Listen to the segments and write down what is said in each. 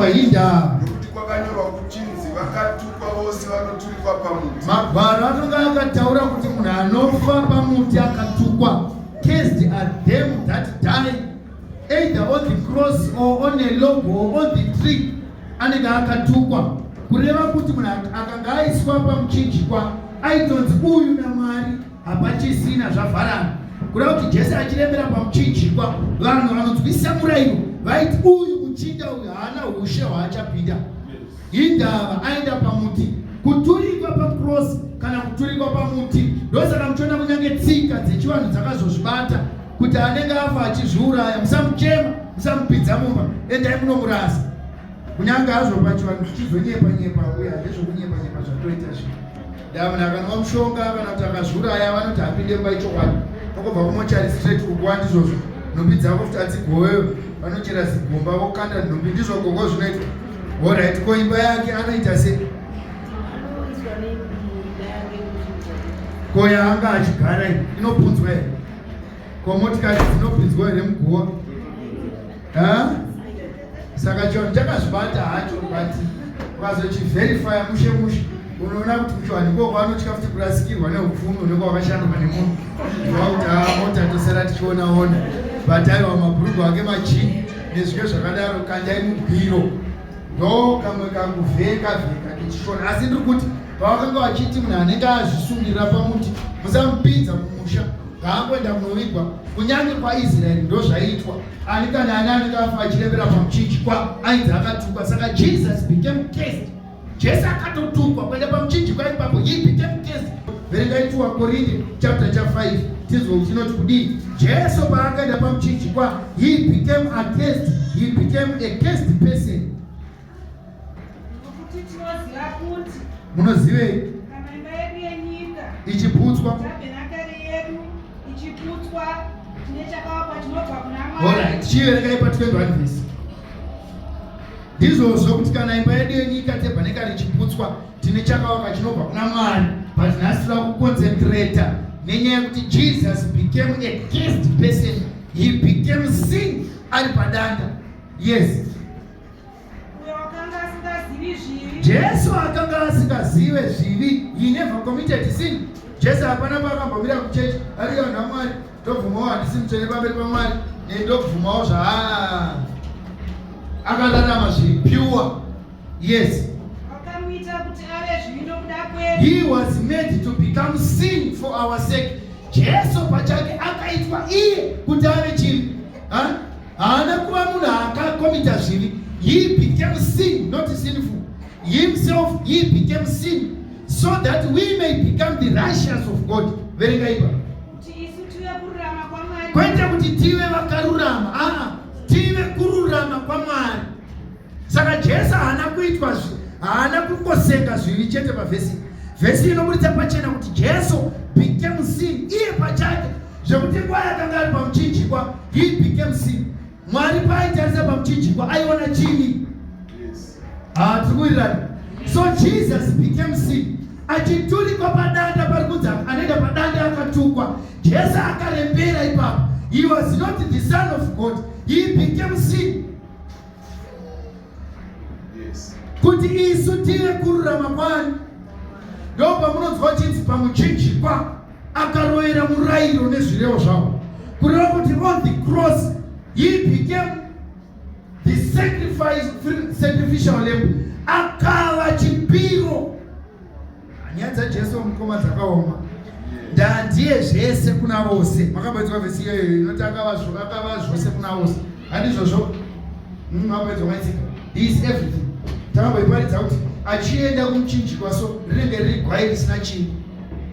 Hindava. Nokuti kwakanyorwa kuchinzi, vakatukwa vose vanoturikwa pamuti. Magwaro anonga akataura kuti munhu anofa pamuti akatukwa. Cursed are them that die either on the cross or on a log or on the tree, anenge akatukwa. Kureva kuti munhu akanga aiswa pamuchinjikwa aitonzi uyu naMwari hapachisina, zvavharana. Kureva kuti Jesu achirembera pamuchinjikwa, vanhu vanonzwisisa murayiro vaiti uyu muchinda uyu haana ushe hwaachapinda. Hindava aenda pamuti, kuturikwa pacross kana kuturikwa pamuti. Ndosaka muchiona kunyange tsika dzechivanhu dzakazozvibata kuti anenge afa achizviuraya musamuchema, musamupinza mumba, endai munomurasa. Kunyange hazvo pachivanhu tichizonyepa nyepa, uya ndezvokunyepa nyepa zvatoita zvino. Ndaa munhu akanwa mushonga kana kuti akazviuraya, vanoti apinde mumba. Ichokwadi, nokubva kumochari straight kukuwa. Ndizvozvo, nhumbi dzako futi adzigoweyo, vanochera zigomba vokanda nhumbi. Ndizvo gogo zvinoitwa. Alright, ko imba yake anoita sei? Ko yaanga achigara iyi inopunzwa here? Ko motikari dzinopinzwa here muguwa? Ha? Saka chivanhu chakazvibata hacho, but ukazochiverifya mushe mushe, unoona kuti kuchivanhu ikoko vanotya futi kurasikirwa neupfumi unenge wakashandwa nemunhu. Kuti mota tosara tichionaona, but aiwa, mabhurugu ake majini nezvimwe zvakadaro kandai mubwiro. Ndo kamwe kakuvheka vheka kechishona. Asi ndiri kuti pavakanga vachiti munhu anenge azvisungirira pamuti musamupinza mumusha, ngaangoenda kunovigwa. Kunyange kwaIsraeri ndo zvaiitwa. Ani kana ani anenge afa achirembera pamuchinjikwa ainzi akatukwa. Saka Jesus became cursed. Jesu akatotukwa kuenda pamuchinjikwa ipapo. He became cursed. Verengai 2 Korinde chapter cha5, tinzwe kuti inoti kudii. Jesu paakaenda pamuchinjikwa, he became accursed, he became a cursed person. Nokuti tinoziva kuti Munozivei? kana imba yedu yenyika, Ichiputswa, tabhenakeri yedu ichiputswa, tine chakavakwa chinobva kuna Mwari. Alright, chiverengai pa21 vhesi. Ndizvozvo kuti kana imba yedu yenyika, tebhanekari, ichiputswa, tine chakavakwa chinobva kuna Mwari. But nhasi toda kuconcentrata nenyaya yekuti Jesus became a cursed person. He became sin ari padanda. Yes. Uyo wakanga asingazivi zvivi, Jesu akanga asingazive zvivi. He never committed sin. Jesu hapana paakambomira kuchechi ari vanhu vaMwari, ndobvumawo handisi mutsvene pamberi paMwari, nendobvumawo zvaa. Akararama zviri pure. Yes. Wakamuita kuti ave zvivi nokuda kwedu, He was made to become sin for our sake. Jesu pachake akaitwa iye kuti ave chivi. Ha? Haana kuva munhu akakomita zvivi. He became sin, not sinful himself. He became sin so that we may become the righteous of God. Verenga ipa. Kuti isu tive kururama kwaMwari. Kwete kuti tive vakarurama, aa, tive kururama kwaMwari. Saka Jesu haana kuitwa, haana kungosenga zvivi chete. Pavhesi, vhesi inoburitsa pachena kuti Jesu became sin iye pachake, zvekuti nguva yakanga ari pamuchinjikwa, he became sin. Mwari paaitarisa pamuchinjikwa aiona chivi. Tiri kuwirirana? So Jesus became sin achiturikwa padanda. Pari kunzi anoenda padanda akatukwa. Jesu akarembera ipapo. He was not the son of God. He became sin kuti isu tive kururama kwani. Ndo pamunonzwa chinzi pamuchinjikwa akaroyera murayiro nezvirevo zvavo. Kureva kuti on the cross he became the sacrifice, sacrificial lamb. Akava chipiro. Nyaya dzaJesu, mukoma, dzakaoma. Ndandiye zvese kuna vose. Makamboidzwa vhesi iyoyo inoti akava zvose kuna vose? Handizvozvo? Makamboidzwa maitsika? He is everything. Takamboiparidza kuti achienda kumuchinjikwa, so rinenge riri gwai risina chinhu.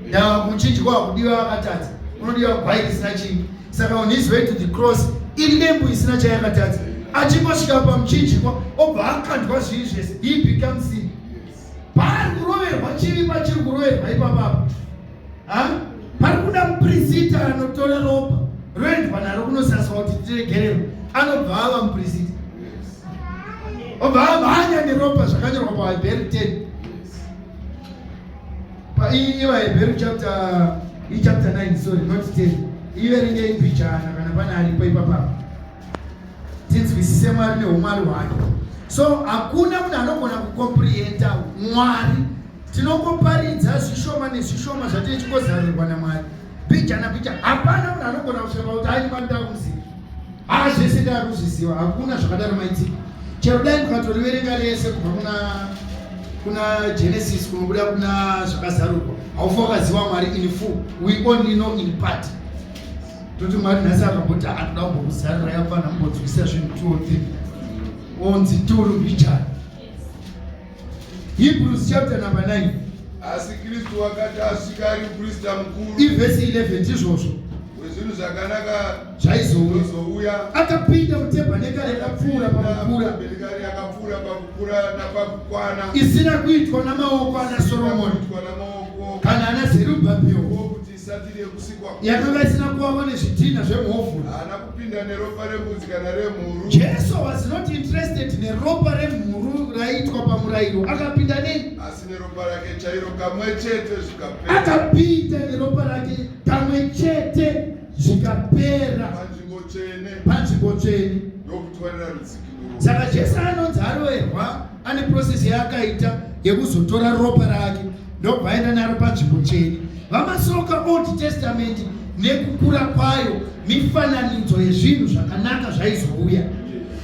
Ndava kumuchinjikwa wakudiwa vakatadza, unodiwa gwai risina chinhu. Saka on his way to the cross, ilamb isina chayakatadza. Achingosvika pamuchinjikwa, obva akandwa zvivi zvese. He becomes sin. Paari kuroverwa chivi, pachiri kuroverwa ipapapa, ha, pari kuda mupurisita anotora ropa roendwa naro kunosaswa kuti tiregererwe. Anobva ava mupurisita, obva amhanya neropa. Zvakanyorwa paHebheru 10, paivaHebheru chapter, ichapter 9, sorry, not 10. Iverengei mbichana kana pane aripo ipapapa, tinzwisise Mwari neumwari hwake. So hakuna munhu anogona kukomprehenda Mwari. Tinongoparidza zvishoma nezvishoma zvatinenge tichingozarurirwa naMwari bijana bijana. Hapana munhu anogona kusvika kuti aini Mwari ndakumuziva, haa zvese ndakuzviziva. Hakuna zvakadaro maitsika. Chero dai mukatoriverenga rese kubva kuna Genesis kunobuda kuna Zvakazarurwa, haufa wakaziva Mwari in full. We only know in part. Toti Mwari nhasi akamboti atoda kumbokuzarura yakufana mumbonzwisa zvinhu 2 or 3 onzi turu bijana. Hebrews chapter number 9. Asi Kristu wakati asvika ari muprista mukuru, Ivhesi 11 ndizvozvo. Wezvinhu zvakanaka zvaizouya, akapinda mutebhanekari yakapfuura pakukura, Tebhenekari yakapfuura pakukura napakukwana, isina kuitwa namaoko ana Soromoni kuitwa namaoko kana ana Zerubhabheri, kuti isati iri yekusikwa. Yakanga isina kuvakwa nezvidhina zvemhovhuro. Haana kupinda neropa rembudzi kana remhuru. Jesu was not interested neropa remhuru raiitwa pamurayiro. Akapinda nei? Asi neropa rake chairo kamwe chete zvikapera. Akapinda neropa rake kamwe chete zvikapera. Panzvimbo tsvene. Panzvimbo tsvene. Ndokutwarira rudzikinuro. Saka Jesu anonzi aroverwa ane process yaakaita yekuzotora ropa rake ndobva aenda naro panzvimbo tsvene. VaMasoka, Old Testament nekukura kwayo mifananidzo yezvinhu zvakanaka zvaizouya,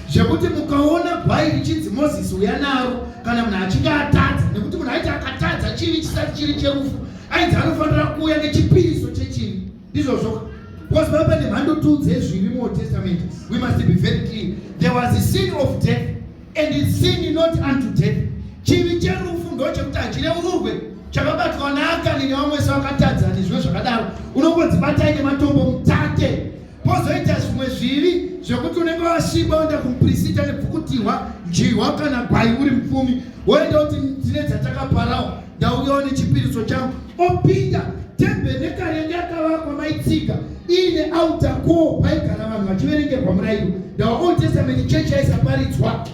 zvekuti mukaona gwai richinzi Mozisi uya naro kana munhu achinge atadza, nekuti munhu aiti akatadza chivi chisati chiri cherufu, ainzi anofanira kuuya nechipiriso chechivi. Ndizvozvo, because pava pane mhando two dzezvivi muOld Testament. We must be very clear, there was a sin of death and sin not unto death. Chivi cherufu ndochekuti hachireururwe, chakabatwa naAkani nevamwe vese vakatadza nezvimwe zvakadaro, unongonzi batai nematombo mutate. Pozoita zvimwe zvivi zvekuti unenge wasviba, woenda kumupirisita nebvukutihwa njihwa kana gwai, uri mupfumi, woenda kuti ndine dzatakaparawo, ndauyawo nechipiriso changu, opinda. Tebhenekari yanga yakavakwa maitsiga iine altar ko paigara vanhu vachiverengerwa murayiro. Ndawa Old Testament church yaisaparidzwa,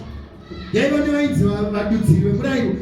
yaiva nevainzi vadudziri vemurayiro.